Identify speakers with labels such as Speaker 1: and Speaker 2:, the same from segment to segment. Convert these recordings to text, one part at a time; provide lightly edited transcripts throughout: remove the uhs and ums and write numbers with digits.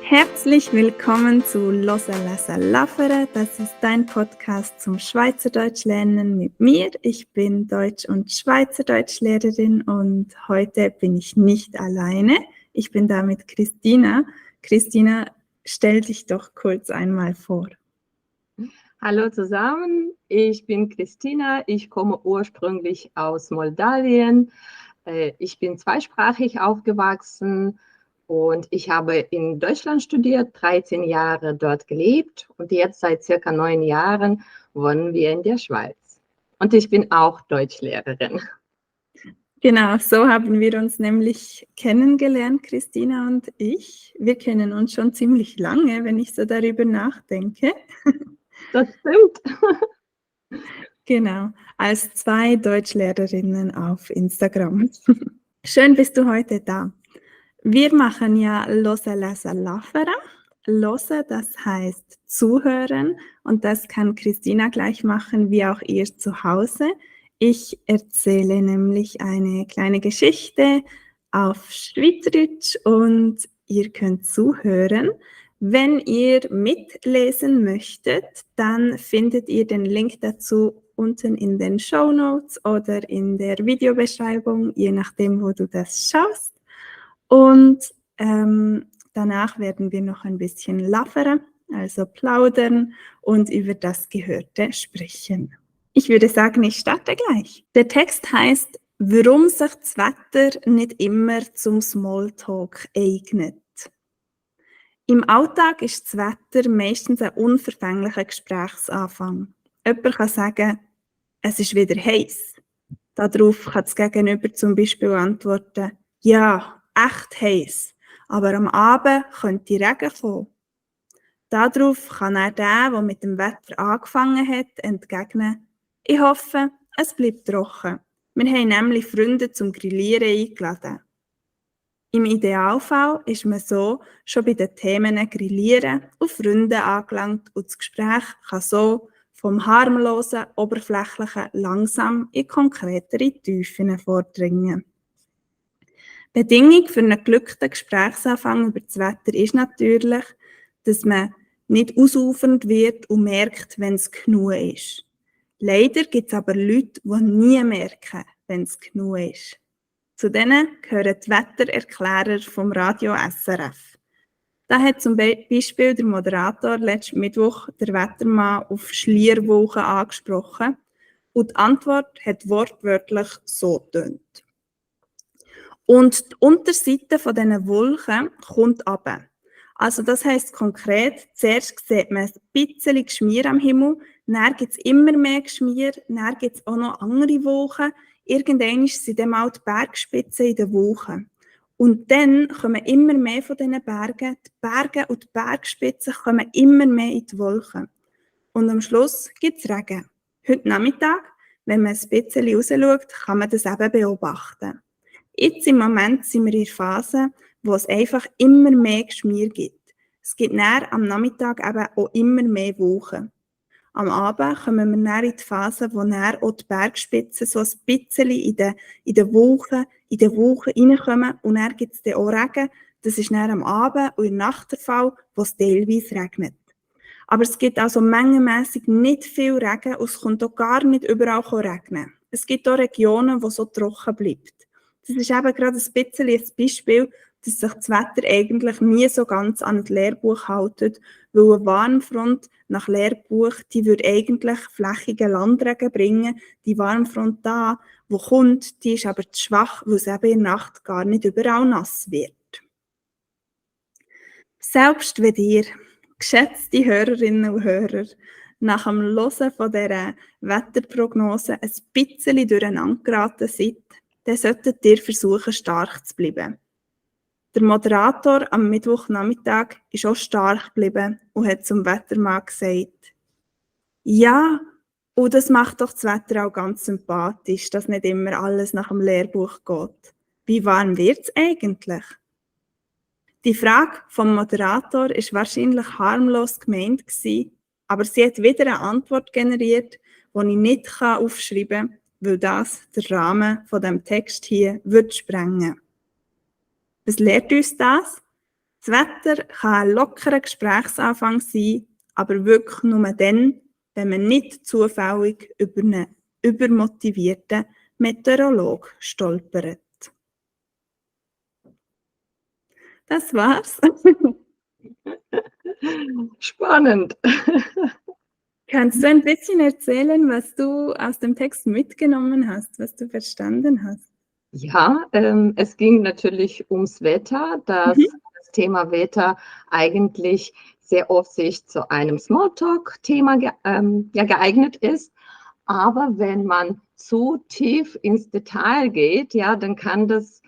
Speaker 1: Herzlich willkommen zu Losa Lasa Lafere. Das ist dein Podcast zum Schweizerdeutsch lernen mit mir. Ich bin Deutsch- und Schweizerdeutschlehrerin und heute bin ich nicht alleine. Ich bin da mit Christina. Christina, stell dich doch kurz einmal vor.
Speaker 2: Hallo zusammen, ich bin Christina, ich komme ursprünglich aus Moldawien. Ich bin zweisprachig aufgewachsen und ich habe in Deutschland studiert, 13 Jahre dort gelebt und jetzt seit circa 9 Jahren wohnen wir in der Schweiz. Und ich bin auch Deutschlehrerin.
Speaker 1: Genau, so haben wir uns nämlich kennengelernt, Christina und ich. Wir kennen uns schon ziemlich lange, wenn ich so darüber nachdenke.
Speaker 2: Das stimmt.
Speaker 1: Genau, als 2 Deutschlehrerinnen auf Instagram. Schön bist du heute da. Wir machen ja Losa Lasa Lafere. Losa, das heißt zuhören und das kann Christina gleich machen, wie auch ihr zu Hause. Ich erzähle nämlich eine kleine Geschichte auf Schweizerdeutsch und ihr könnt zuhören. Wenn ihr mitlesen möchtet, dann findet ihr den Link dazu unten in den Shownotes oder in der Videobeschreibung, je nachdem, wo du das schaust. Und danach werden wir noch ein bisschen laffern, also plaudern und über das Gehörte sprechen. Ich würde sagen, ich starte gleich. Der Text heißt, warum sich das Wetter nicht immer zum Smalltalk eignet. Im Alltag ist das Wetter meistens ein unverfänglicher Gesprächsanfang. Jemand kann sagen, es ist wieder heiß. Darauf kann das Gegenüber zum Beispiel antworten, ja, echt heiß, aber am Abend könnte Regen kommen. Darauf kann er der mit dem Wetter angefangen hat, entgegnen, ich hoffe, es bleibt trocken. Wir haben nämlich Freunde zum Grillieren eingeladen. Im Idealfall ist man so schon bei den Themen Grillieren und Freunde angelangt und das Gespräch kann so vom harmlosen, oberflächlichen langsam in konkretere Tiefen vordringen. Bedingung für einen glücklichen Gesprächsanfang über das Wetter ist natürlich, dass man nicht ausufernd wird und merkt, wenn es genug ist. Leider gibt es aber Leute, die nie merken, wenn es genug ist. Zu denen gehören die Wettererklärer vom Radio SRF. Da hat zum Beispiel der Moderator letzten Mittwoch der Wettermann auf Schlierwolken angesprochen und die Antwort hat wortwörtlich so getönt. Und die Unterseite von diesen Wolken kommt runter. Also das heisst konkret, zuerst sieht man ein bisschen Geschmier am Himmel, dann gibt es immer mehr Geschmier, dann gibt es auch noch andere Wolken. Irgendwann sind dann mal die Bergspitzen in den Wolken. Und dann kommen immer mehr von diesen Bergen. Die Berge und die Bergspitzen kommen immer mehr in die Wolken. Und am Schluss gibt es Regen. Heute Nachmittag, wenn man ein bisschen rausschaut, kann man das eben beobachten. Jetzt im Moment sind wir in der Phase, wo es einfach immer mehr Geschmier gibt. Es gibt dann am Nachmittag eben auch immer mehr Wolken. Am Abend kommen wir dann in die Phase, wo dann auch die Bergspitzen so ein bisschen in den Wolken reinkommen und dann gibt es dann auch Regen. Das ist dann am Abend und in der Nacht der Fall, wo es teilweise regnet. Aber es gibt also mengenmässig nicht viel Regen und es kommt auch gar nicht überall regnen. Es gibt auch Regionen, wo so trocken bleibt. Das ist eben gerade ein bisschen ein Beispiel, dass sich das Wetter eigentlich nie so ganz an das Lehrbuch hält, weil eine Warmfront nach Lehrbuch, die würde eigentlich flächigen Landregen bringen. Die Warmfront da, die kommt, die ist aber zu schwach, weil es eben in der Nacht gar nicht überall nass wird. Selbst wenn ihr, geschätzte Hörerinnen und Hörer, nach dem Hören von dieser Wetterprognose ein bisschen durcheinander geraten seid, dann solltet ihr versuchen, stark zu bleiben. Der Moderator am Mittwochnachmittag ist auch stark geblieben und hat zum Wettermann gesagt, ja, und das macht doch das Wetter auch ganz sympathisch, dass nicht immer alles nach dem Lehrbuch geht. Wie warm wird es eigentlich? Die Frage vom Moderator ist wahrscheinlich harmlos gemeint gewesen, aber sie hat wieder eine Antwort generiert, die ich nicht aufschreiben kann, weil das den Rahmen von dem Text hier sprengen würde. Was lehrt uns das? Das Wetter kann ein lockerer Gesprächsanfang sein, aber wirklich nur dann, wenn man nicht zufällig über einen übermotivierten Meteorolog stolpert. Das war's.
Speaker 2: Spannend.
Speaker 1: Kannst du ein bisschen erzählen, was du aus dem Text mitgenommen hast, was du verstanden hast?
Speaker 2: Ja, es ging natürlich ums Wetter, dass
Speaker 1: Mhm.
Speaker 2: das Thema Wetter eigentlich sehr oft sich zu einem Smalltalk-Thema ja, geeignet ist. Aber wenn man zu tief ins Detail geht, ja, dann kann das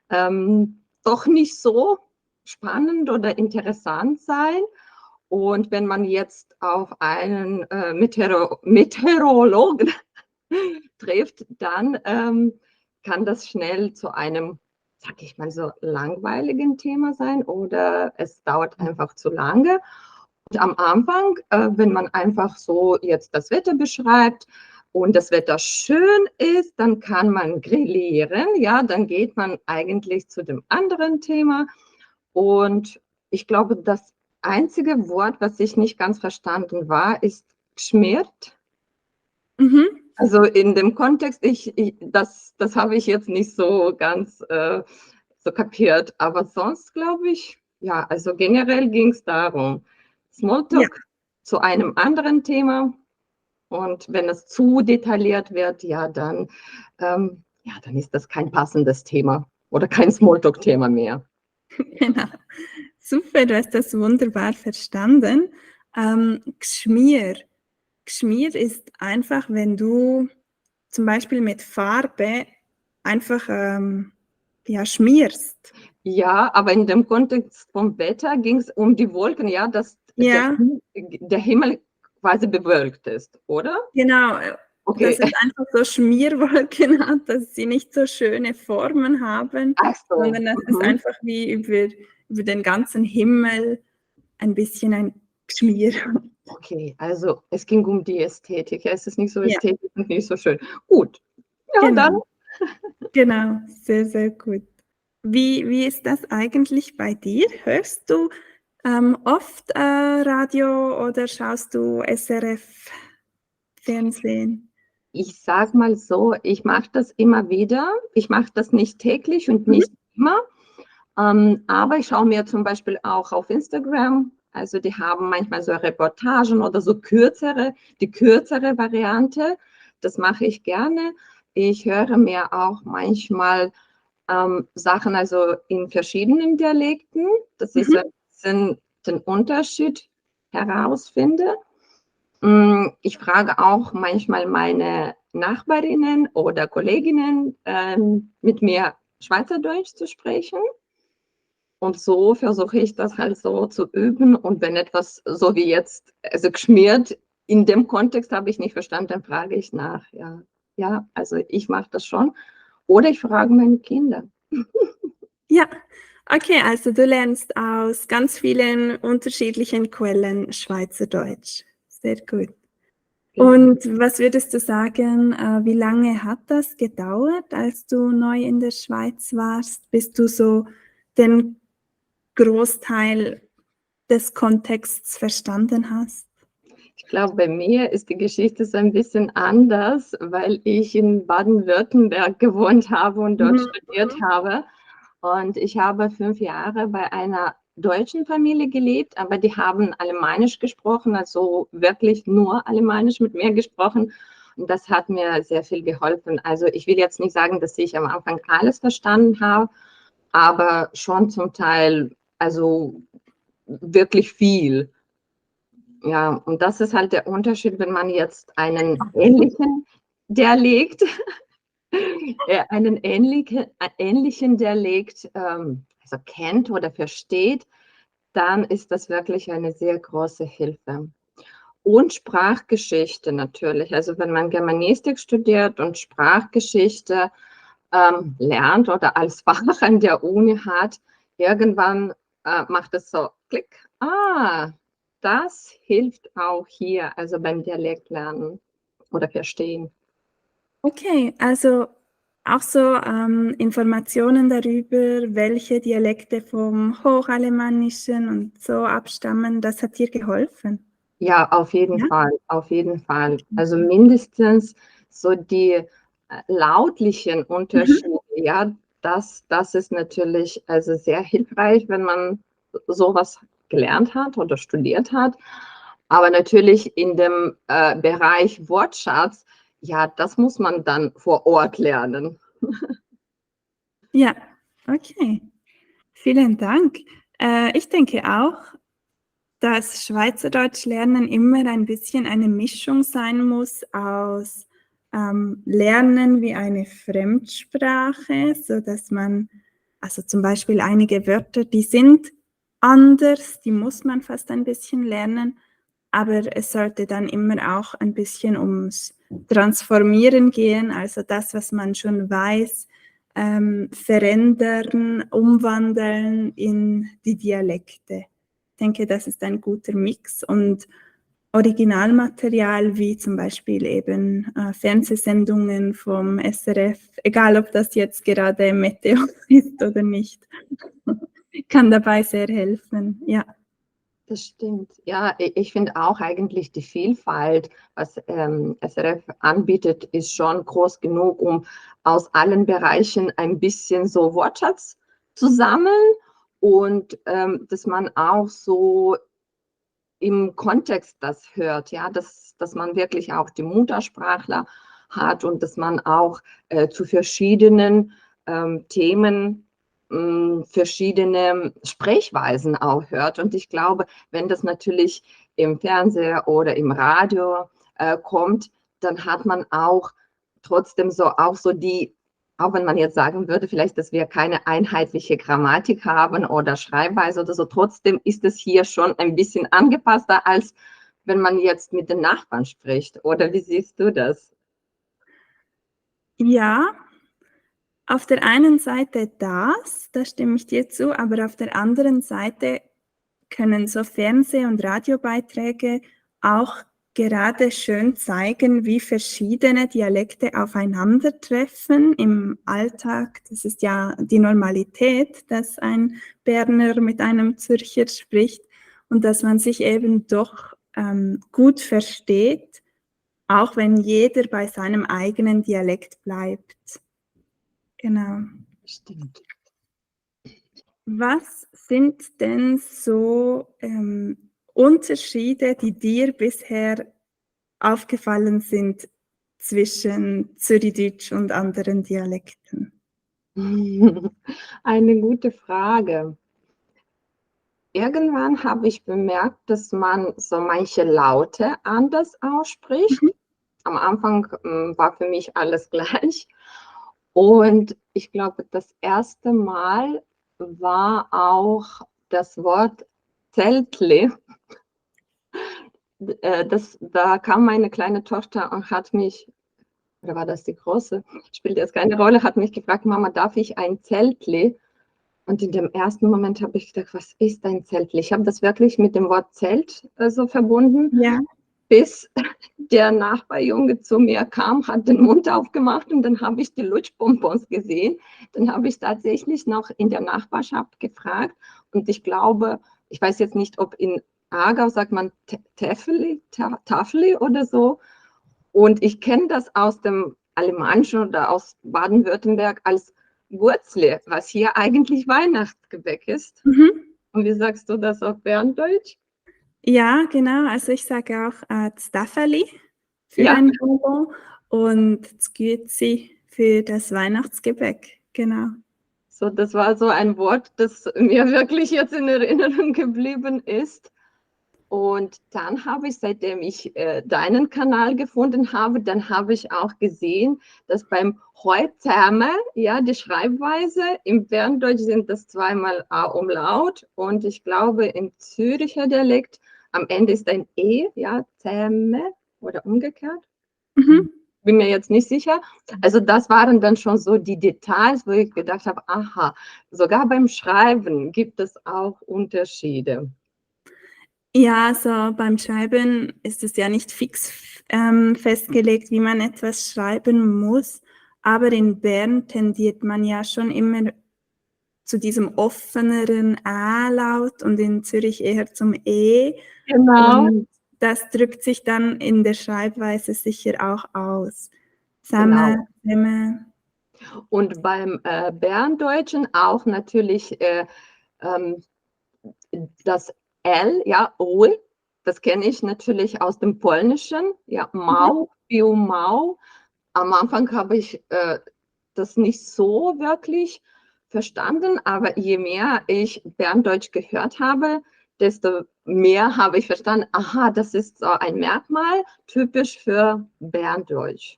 Speaker 2: doch nicht so spannend oder interessant sein. Und wenn man jetzt auf einen Meteorologen trifft, dann kann das schnell zu einem, sag ich mal so, langweiligen Thema sein oder es dauert einfach zu lange. Und am Anfang, wenn man einfach so jetzt das Wetter beschreibt und das Wetter schön ist, dann kann man grillieren, ja, dann geht man eigentlich zu dem anderen Thema. Und ich glaube, das einzige Wort, was ich nicht ganz verstanden war, ist geschmiert.
Speaker 1: Mhm.
Speaker 2: Also in dem Kontext, das habe ich jetzt nicht so ganz so kapiert. Aber sonst glaube ich, ja, also generell ging es darum,
Speaker 1: Ja,
Speaker 2: Smalltalk zu einem anderen Thema. Und wenn es zu detailliert wird, ja, dann ist das kein passendes Thema oder kein Smalltalk-Thema mehr.
Speaker 1: genau. Super, du hast das wunderbar verstanden. Geschmier. Geschmier ist einfach, wenn du zum Beispiel mit Farbe einfach ja, schmierst.
Speaker 2: Ja, aber in dem Kontext vom Wetter ging es um die Wolken, ja, dass
Speaker 1: Ja,
Speaker 2: der Himmel quasi bewölkt ist, oder?
Speaker 1: genau.
Speaker 2: Okay,
Speaker 1: Dass es einfach so Schmierwolken hat, dass sie nicht so schöne Formen haben,
Speaker 2: ach so.
Speaker 1: sondern dass es
Speaker 2: Mhm.
Speaker 1: einfach wie über den ganzen Himmel ein bisschen ein Geschmier.
Speaker 2: Okay, also es ging um die Ästhetik. Ja, es ist nicht so
Speaker 1: Ja,
Speaker 2: ästhetisch und nicht so schön. Gut, ja, dann.
Speaker 1: genau. Genau, sehr, sehr gut. Wie ist das eigentlich bei dir? Hörst du, oft, Radio oder schaust du SRF Fernsehen?
Speaker 2: Ich sage mal so, ich mache das immer wieder. Ich mache das nicht täglich und
Speaker 1: Mhm,
Speaker 2: nicht immer, aber ich schaue mir zum Beispiel auch auf Instagram, also die haben manchmal so Reportagen oder so die kürzere Variante. Das mache ich gerne. Ich höre mir auch manchmal Sachen also in verschiedenen Dialekten, dass ich so
Speaker 1: mhm.
Speaker 2: ein bisschen den Unterschied herausfinde. Ich frage auch manchmal meine Nachbarinnen oder Kolleginnen, mit mir Schweizerdeutsch zu sprechen. Und so versuche ich das halt so zu üben. Und wenn etwas so wie jetzt, also geschmiert, in dem Kontext habe ich nicht verstanden, dann frage ich nach. Ja, ja, also ich mache das schon. Oder ich frage meine Kinder.
Speaker 1: Ja, okay, also du lernst aus ganz vielen unterschiedlichen Quellen Schweizerdeutsch. Sehr gut.
Speaker 2: Genau.
Speaker 1: Und was würdest du sagen, wie lange hat das gedauert, als du neu in der Schweiz warst, bis du so den Großteil des Kontexts verstanden hast?
Speaker 2: Ich glaube, bei mir ist die Geschichte so ein bisschen anders, weil ich in Baden-Württemberg gewohnt habe und dort
Speaker 1: Mhm,
Speaker 2: studiert habe. Und ich habe 5 Jahre bei einer deutschen Familie gelebt, aber die haben Alemannisch gesprochen, also wirklich nur Alemannisch mit mir gesprochen. Und das hat mir sehr viel geholfen. Also ich will jetzt nicht sagen, dass ich am Anfang alles verstanden habe, aber schon zum Teil, also wirklich viel. Ja, und das ist halt der Unterschied, wenn man jetzt einen ähnlichen Dialekt, ähnlichen Dialekt also kennt oder versteht, dann ist das wirklich eine sehr große Hilfe. Und Sprachgeschichte natürlich. Also wenn man Germanistik studiert und Sprachgeschichte lernt oder als Fach an der Uni hat, irgendwann macht es so Klick. Ah, das hilft auch hier, also beim Dialektlernen oder Verstehen.
Speaker 1: okay, also auch so Informationen darüber, welche Dialekte vom Hochalemannischen und so abstammen, das hat dir geholfen?
Speaker 2: Ja, auf jeden
Speaker 1: Ja?
Speaker 2: Fall, auf jeden Fall. Also
Speaker 1: Okay.
Speaker 2: mindestens so die, lautlichen
Speaker 1: Mhm.
Speaker 2: Unterschiede, ja, das ist natürlich also sehr hilfreich, wenn man so was gelernt hat oder studiert hat. Aber natürlich in dem, Bereich Wortschatz, ja, das muss man dann vor Ort lernen.
Speaker 1: Ja, okay. Vielen Dank. Ich denke auch, dass Schweizerdeutsch lernen immer ein bisschen eine Mischung sein muss aus, Lernen wie eine Fremdsprache, sodass man also zum Beispiel einige Wörter, die sind anders, die muss man fast ein bisschen lernen, aber es sollte dann immer auch ein bisschen ums Transformieren gehen, also das, was man schon weiß, verändern, umwandeln in die Dialekte. Ich denke, das ist ein guter Mix und Originalmaterial wie zum Beispiel eben Fernsehsendungen vom SRF, egal ob das jetzt gerade Meteo ist oder nicht, kann dabei sehr helfen. Ja.
Speaker 2: Das stimmt. Ja, ich finde auch eigentlich die Vielfalt, was SRF anbietet, ist schon groß genug, um aus allen Bereichen ein bisschen so Wortschatz zu sammeln und dass man auch so im Kontext das hört, ja, dass man wirklich auch die Muttersprachler hat und dass man auch zu verschiedenen Themen verschiedene Sprechweisen auch hört. Und ich glaube, wenn das natürlich im Fernseher oder im Radio kommt, dann hat man auch trotzdem so auch so die, auch wenn man jetzt sagen würde, vielleicht, dass wir keine einheitliche Grammatik haben oder Schreibweise oder so, trotzdem ist es hier schon ein bisschen angepasster, als wenn man jetzt mit den Nachbarn spricht. Oder wie siehst du das?
Speaker 1: Ja, auf der einen Seite das, da stimme ich dir zu, aber auf der anderen Seite können so Fernseh- und Radiobeiträge auch gerade schön zeigen, wie verschiedene Dialekte aufeinandertreffen im Alltag. Das ist ja die Normalität, dass ein Berner mit einem Zürcher spricht und dass man sich eben doch gut versteht, auch wenn jeder bei seinem eigenen Dialekt bleibt. Genau.
Speaker 2: Stimmt.
Speaker 1: Was sind denn so, Unterschiede, die dir bisher aufgefallen sind zwischen Zürichdeutsch und anderen Dialekten?
Speaker 2: Eine gute Frage. Irgendwann habe ich bemerkt, dass man so manche Laute anders ausspricht.
Speaker 1: Mhm,
Speaker 2: Am Anfang war für mich alles gleich. Und ich glaube, das erste Mal war auch das Wort Zeltli. Da kam meine kleine Tochter und hat mich, oder war das die große? Spielt jetzt keine Rolle, hat mich gefragt, Mama, darf ich ein Zeltli? Und in dem ersten Moment habe ich gedacht, was ist ein Zeltli? Ich habe das wirklich mit dem Wort Zelt so verbunden,
Speaker 1: ja,
Speaker 2: bis der Nachbarjunge zu mir kam, hat den Mund aufgemacht und dann habe ich die Lutschbonbons gesehen. Dann habe ich tatsächlich noch in der Nachbarschaft gefragt und ich glaube, ich weiß jetzt nicht, ob in Aargau sagt man Täfeli, Tafeli oder so. Und ich kenne das aus dem Alemannischen oder aus Baden-Württemberg als Wurzle, was hier eigentlich Weihnachtsgebäck ist.
Speaker 1: mhm.
Speaker 2: Und wie sagst du das auf Berndeutsch?
Speaker 1: Ja, genau. Also, ich sage auch, «Z'Däferli» für
Speaker 2: Ja,
Speaker 1: ein Bonbon und «Z'Güezi» für das Weihnachtsgebäck, genau.
Speaker 2: so, das war so ein Wort, das mir wirklich jetzt in Erinnerung geblieben ist. Und dann habe ich, seitdem ich deinen Kanal gefunden habe, dann habe ich auch gesehen, dass beim Heuzerme, ja, die Schreibweise im Berndeutsch sind das zweimal A-Umlaut und ich glaube im Züricher Dialekt am Ende ist ein E, ja, Zäme oder umgekehrt.
Speaker 1: Mhm.
Speaker 2: Bin mir jetzt nicht sicher. Also das waren dann schon so die Details, wo ich gedacht habe, aha, sogar beim Schreiben gibt es auch Unterschiede.
Speaker 1: Ja, so beim Schreiben ist es ja nicht fix, festgelegt, wie man etwas schreiben muss. Aber in Bern tendiert man ja schon immer zu diesem offeneren Ä-Laut und in Zürich eher zum E.
Speaker 2: Genau,
Speaker 1: Und das drückt sich dann in der Schreibweise sicher auch aus.
Speaker 2: genau.
Speaker 1: Same, Semme.
Speaker 2: Und beim Berndeutschen auch natürlich ähm, das L, ja, Ul, das kenne ich natürlich aus dem Polnischen, ja,
Speaker 1: Ja.
Speaker 2: Mau, Piu, Mau. Am Anfang habe ich das nicht so wirklich verstanden, aber je mehr ich Berndeutsch gehört habe, desto mehr habe ich verstanden, aha, das ist so ein Merkmal typisch für Berndeutsch.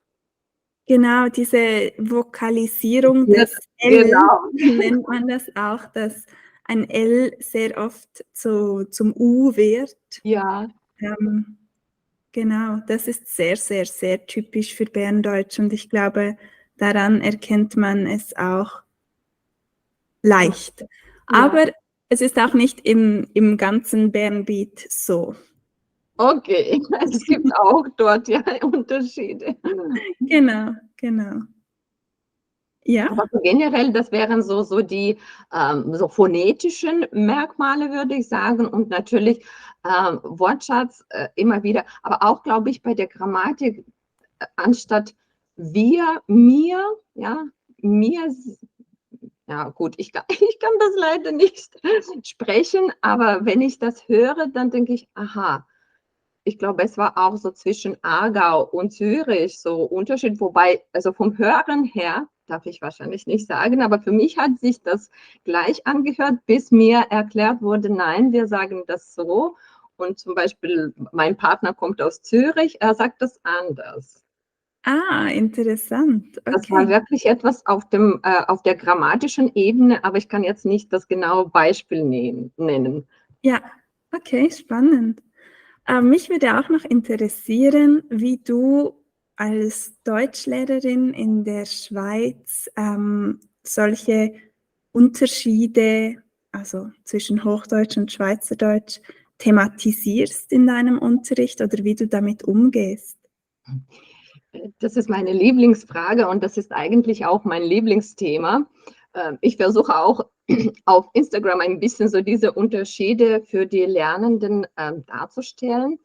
Speaker 1: Genau, diese Vokalisierung
Speaker 2: Ja,
Speaker 1: des L
Speaker 2: genau.
Speaker 1: nennt man das auch, dass ein L sehr oft zum U wird.
Speaker 2: Ja,
Speaker 1: Ähm, genau, das ist sehr, sehr, sehr typisch für Berndeutsch und ich glaube, daran erkennt man es auch leicht.
Speaker 2: ja.
Speaker 1: Aber es ist auch nicht im ganzen Bernbiet so.
Speaker 2: Okay, es gibt auch dort ja Unterschiede.
Speaker 1: Genau, genau. Ja?
Speaker 2: Aber so generell, das wären so die so phonetischen Merkmale, würde ich sagen. Und natürlich Wortschatz immer wieder. Aber auch, glaube ich, bei der Grammatik, anstatt wir, mir, ja, mir, ja gut, ich kann das leider nicht sprechen, aber wenn ich das höre, dann denke ich, aha, ich glaube, es war auch so zwischen Aargau und Zürich so Unterschied, wobei, also vom Hören her, darf ich wahrscheinlich nicht sagen, aber für mich hat sich das gleich angehört, bis mir erklärt wurde, nein, wir sagen das so. Und zum Beispiel, mein Partner kommt aus Zürich, er sagt das anders.
Speaker 1: Ah, interessant.
Speaker 2: Das war
Speaker 1: Okay.
Speaker 2: wirklich etwas auf der grammatischen Ebene, aber ich kann jetzt nicht das genaue Beispiel nennen.
Speaker 1: Ja, okay, spannend. Mich würde auch noch interessieren, wie du als Deutschlehrerin in der Schweiz solche Unterschiede, also zwischen Hochdeutsch und Schweizerdeutsch, thematisierst in deinem Unterricht oder wie du damit umgehst.
Speaker 2: Das ist meine Lieblingsfrage und das ist eigentlich auch mein Lieblingsthema. Ich versuche auch auf Instagram ein bisschen so diese Unterschiede für die Lernenden darzustellen.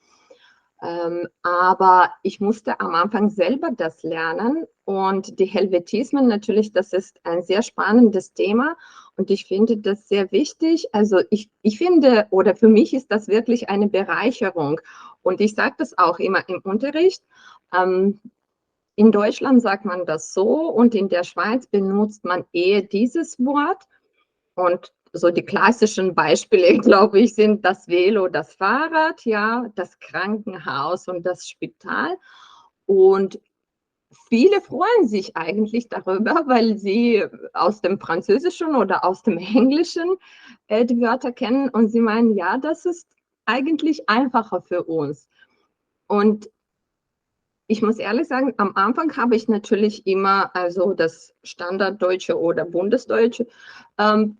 Speaker 2: Aber ich musste am Anfang selber das lernen und die Helvetismen natürlich, das ist ein sehr spannendes Thema und ich finde das sehr wichtig. Also ich finde, oder für mich ist das wirklich eine Bereicherung und ich sage das auch immer im Unterricht. Ähm, in Deutschland sagt man das so und in der Schweiz benutzt man eher dieses Wort. Und so die klassischen Beispiele, glaube ich, sind das Velo, das Fahrrad, ja, das Krankenhaus und das Spital. Und viele freuen sich eigentlich darüber, weil sie aus dem Französischen oder aus dem Englischen die Wörter kennen und sie meinen, ja, das ist eigentlich einfacher für uns. Und ich muss ehrlich sagen, am Anfang habe ich natürlich immer also das Standarddeutsche oder Bundesdeutsche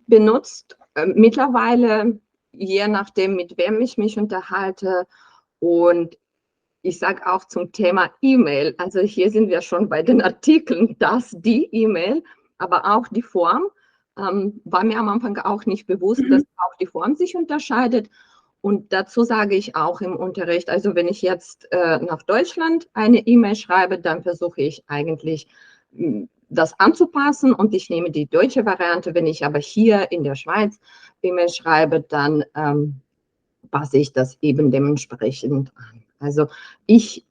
Speaker 2: benutzt. Mittlerweile, je nachdem, mit wem ich mich unterhalte. Und ich sage auch zum Thema E-Mail, also hier sind wir schon bei den Artikeln, die E-Mail, aber auch die Form. War mir am Anfang auch nicht bewusst,
Speaker 1: Mhm.
Speaker 2: dass auch die Form sich unterscheidet. Und dazu sage ich auch im Unterricht, also wenn ich jetzt nach Deutschland eine E-Mail schreibe, dann versuche ich eigentlich das anzupassen und ich nehme die deutsche Variante. Wenn ich aber hier in der Schweiz E-Mail schreibe, dann passe ich das eben dementsprechend an. Also ich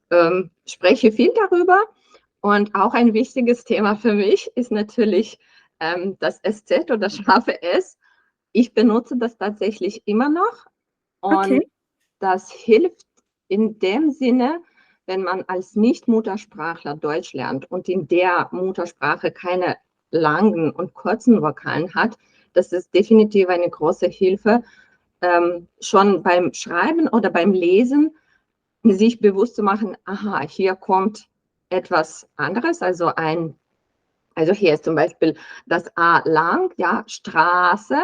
Speaker 2: spreche viel darüber und auch ein wichtiges Thema für mich ist natürlich das SZ oder scharfe S. Ich benutze das tatsächlich immer noch und
Speaker 1: Okay.
Speaker 2: das hilft in dem Sinne, wenn man als Nicht-Muttersprachler Deutsch lernt und in der Muttersprache keine langen und kurzen Vokalen hat. Das ist definitiv eine große Hilfe, schon beim Schreiben oder beim Lesen sich bewusst zu machen, aha, hier kommt etwas anderes, also hier ist zum Beispiel das A lang, ja, Straße,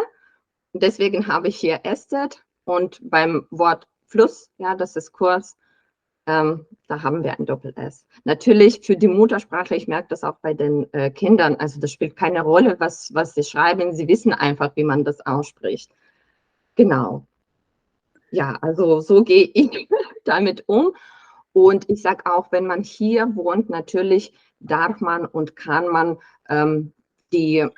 Speaker 2: deswegen habe ich hier SZ und beim Wort Fluss, ja, das ist kurz, Da haben wir ein Doppel-S. Natürlich für die Muttersprache, ich merke das auch bei den Kindern, also das spielt keine Rolle, was sie schreiben, sie wissen einfach, wie man das ausspricht. Genau. Ja, also so gehe ich damit um. Und ich sage auch, wenn man hier wohnt, natürlich darf man und kann man die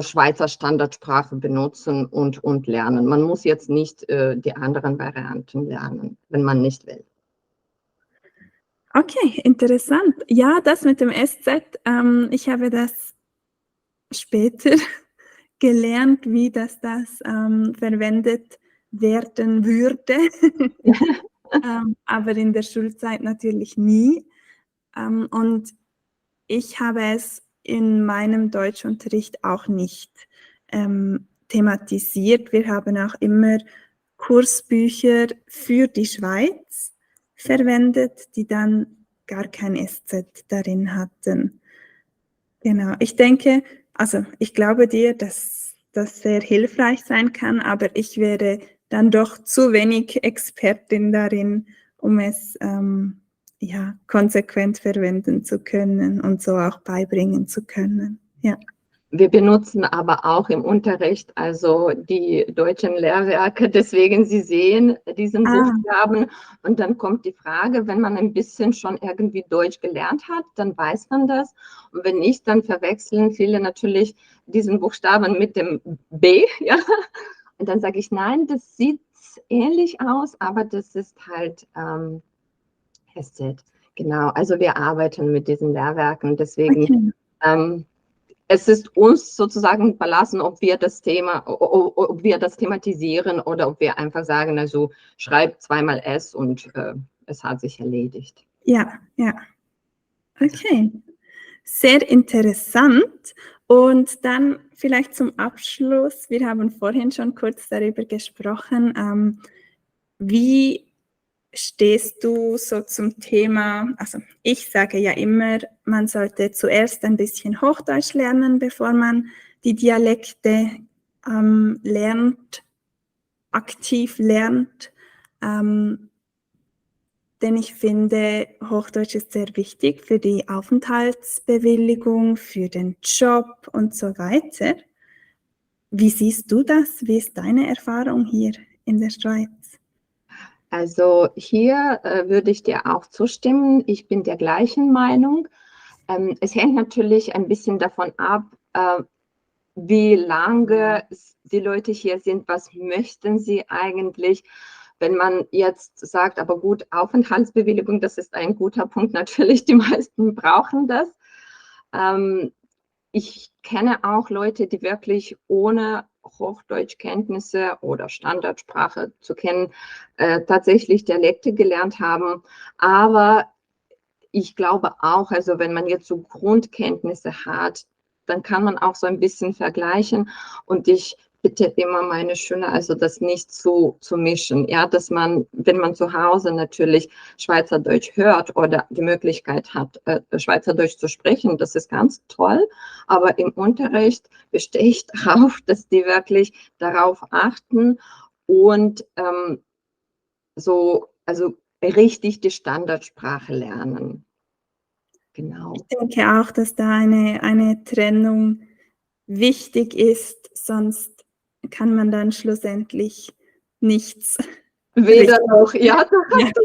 Speaker 2: Schweizer Standardsprache benutzen und lernen. Man muss jetzt nicht die anderen Varianten lernen, wenn man nicht will.
Speaker 1: Okay, interessant. Ja, das mit dem SZ, ich habe das später gelernt, wie das verwendet werden würde, aber in der Schulzeit natürlich nie. Und ich habe es in meinem Deutschunterricht auch nicht thematisiert. Wir haben auch immer Kursbücher für die Schweiz verwendet, die dann gar kein SZ darin hatten. Genau, ich denke, also ich glaube dir, dass das sehr hilfreich sein kann, aber ich wäre dann doch zu wenig Expertin darin, um es ja, konsequent verwenden zu können und so auch beibringen zu können. Ja.
Speaker 2: Wir benutzen aber auch im Unterricht also die deutschen Lehrwerke, deswegen Sie sehen diesen Buchstaben und dann kommt die Frage, wenn man ein bisschen schon irgendwie Deutsch gelernt hat, dann weiß man das und wenn nicht, dann verwechseln viele natürlich diesen Buchstaben mit dem B, ja, und dann sage ich, nein, das sieht ähnlich aus, aber das ist halt SZ. Genau, also wir arbeiten mit diesen Lehrwerken, deswegen es ist uns sozusagen überlassen, ob wir das thematisieren oder ob wir einfach sagen, also schreib zweimal S und es hat sich erledigt.
Speaker 1: Ja, ja. Okay. Sehr interessant. Und dann vielleicht zum Abschluss, wir haben vorhin schon kurz darüber gesprochen, wie stehst du so zum Thema, also ich sage ja immer, man sollte zuerst ein bisschen Hochdeutsch lernen, bevor man die Dialekte lernt, aktiv lernt, denn ich finde, Hochdeutsch ist sehr wichtig für die Aufenthaltsbewilligung, für den Job und so weiter. Wie siehst du das? Wie ist deine Erfahrung hier in der Schweiz?
Speaker 2: Also hier würde ich dir auch zustimmen. Ich bin der gleichen Meinung. Es hängt natürlich ein bisschen davon ab, wie lange die Leute hier sind, was möchten sie eigentlich. Wenn man jetzt sagt, aber gut, Aufenthaltsbewilligung, das ist ein guter Punkt, natürlich, die meisten brauchen das. Ich kenne auch Leute, die wirklich ohne Hochdeutschkenntnisse oder Standardsprache zu kennen, tatsächlich Dialekte gelernt haben. Aber ich glaube auch, also wenn man jetzt so Grundkenntnisse hat, dann kann man auch so ein bisschen vergleichen. Und ich bitte immer meine Schüler, also das nicht zu mischen. Ja, dass man, wenn man zu Hause natürlich Schweizerdeutsch hört oder die Möglichkeit hat, Schweizerdeutsch zu sprechen, das ist ganz toll. Aber im Unterricht bestehe ich darauf, dass die wirklich darauf achten und also richtig die Standardsprache lernen. Genau.
Speaker 1: Ich denke auch, dass da eine Trennung wichtig ist, sonst kann man dann schlussendlich nichts
Speaker 2: Weder
Speaker 1: richtig.
Speaker 2: noch, ja.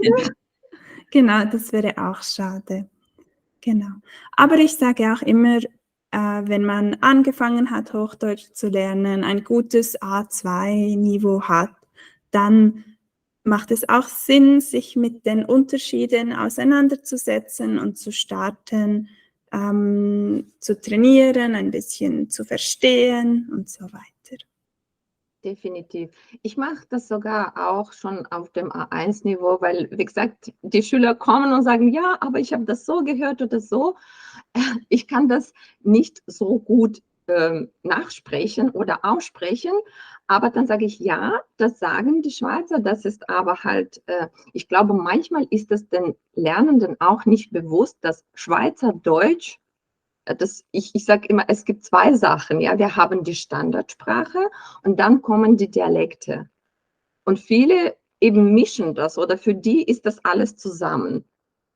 Speaker 1: Ja, genau, das wäre auch schade. Genau. Aber ich sage auch immer, wenn man angefangen hat, Hochdeutsch zu lernen, ein gutes A2-Niveau hat, dann macht es auch Sinn, sich mit den Unterschieden auseinanderzusetzen und zu starten, zu trainieren, ein bisschen zu verstehen und so weiter.
Speaker 2: Definitiv. Ich mache das sogar auch schon auf dem A1-Niveau, weil, wie gesagt, die Schüler kommen und sagen, ja, aber ich habe das so gehört oder so. Ich kann das nicht so gut nachsprechen oder aussprechen, aber dann sage ich, ja, das sagen die Schweizer, das ist aber halt, ich glaube, manchmal ist es den Lernenden auch nicht bewusst, dass Schweizerdeutsch, ich sage immer, es gibt zwei Sachen. Ja, wir haben die Standardsprache und dann kommen die Dialekte. Und viele eben mischen das oder für die ist das alles zusammen,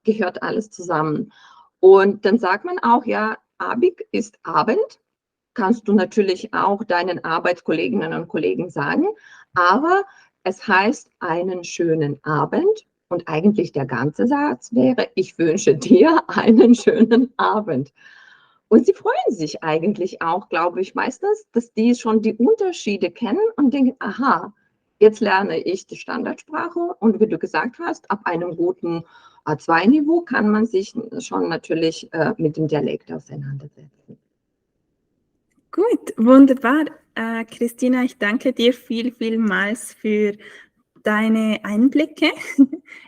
Speaker 2: gehört alles zusammen. Und dann sagt man auch, ja, Abend ist Abend, kannst du natürlich auch deinen Arbeitskolleginnen und Kollegen sagen, aber es heißt einen schönen Abend und eigentlich der ganze Satz wäre, ich wünsche dir einen schönen Abend. Und sie freuen sich eigentlich auch, glaube ich, meistens, dass die schon die Unterschiede kennen und denken, aha, jetzt lerne ich die Standardsprache und wie du gesagt hast, ab einem guten A2-Niveau kann man sich schon natürlich mit dem Dialekt auseinandersetzen.
Speaker 1: Gut, wunderbar. Christina, ich danke dir vielmals für deine Einblicke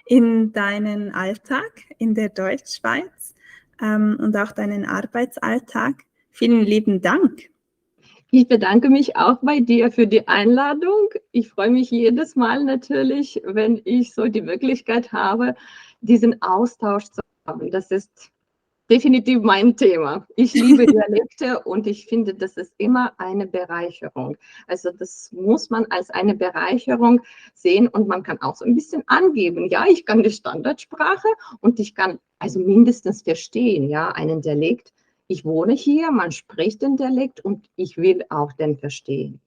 Speaker 1: in deinen Alltag in der Deutschschweiz und auch deinen Arbeitsalltag. Vielen lieben Dank.
Speaker 2: Ich bedanke mich auch bei dir für die Einladung. Ich freue mich jedes Mal natürlich, wenn ich so die Möglichkeit habe, diesen Austausch zu haben. Das ist definitiv mein Thema. Ich liebe Dialekte und ich finde, das ist immer eine Bereicherung. Also das muss man als eine Bereicherung sehen und man kann auch so ein bisschen angeben. Ja, ich kann die Standardsprache und ich kann also mindestens verstehen, ja, einen Dialekt. Ich wohne hier, man spricht den Dialekt und ich will auch den verstehen.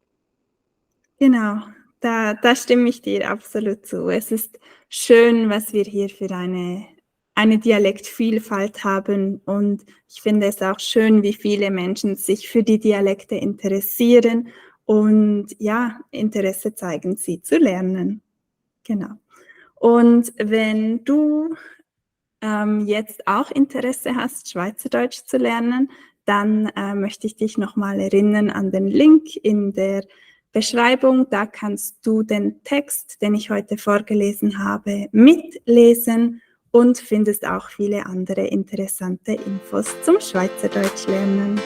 Speaker 1: Genau, da stimme ich dir absolut zu. Es ist schön, was wir hier für eine Dialektvielfalt haben und ich finde es auch schön, wie viele Menschen sich für die Dialekte interessieren und ja, Interesse zeigen, sie zu lernen. Genau. Und wenn du jetzt auch Interesse hast, Schweizerdeutsch zu lernen, dann möchte ich dich nochmal erinnern an den Link in der Beschreibung. Da kannst du den Text, den ich heute vorgelesen habe, mitlesen und findest auch viele andere interessante Infos zum Schweizerdeutsch lernen.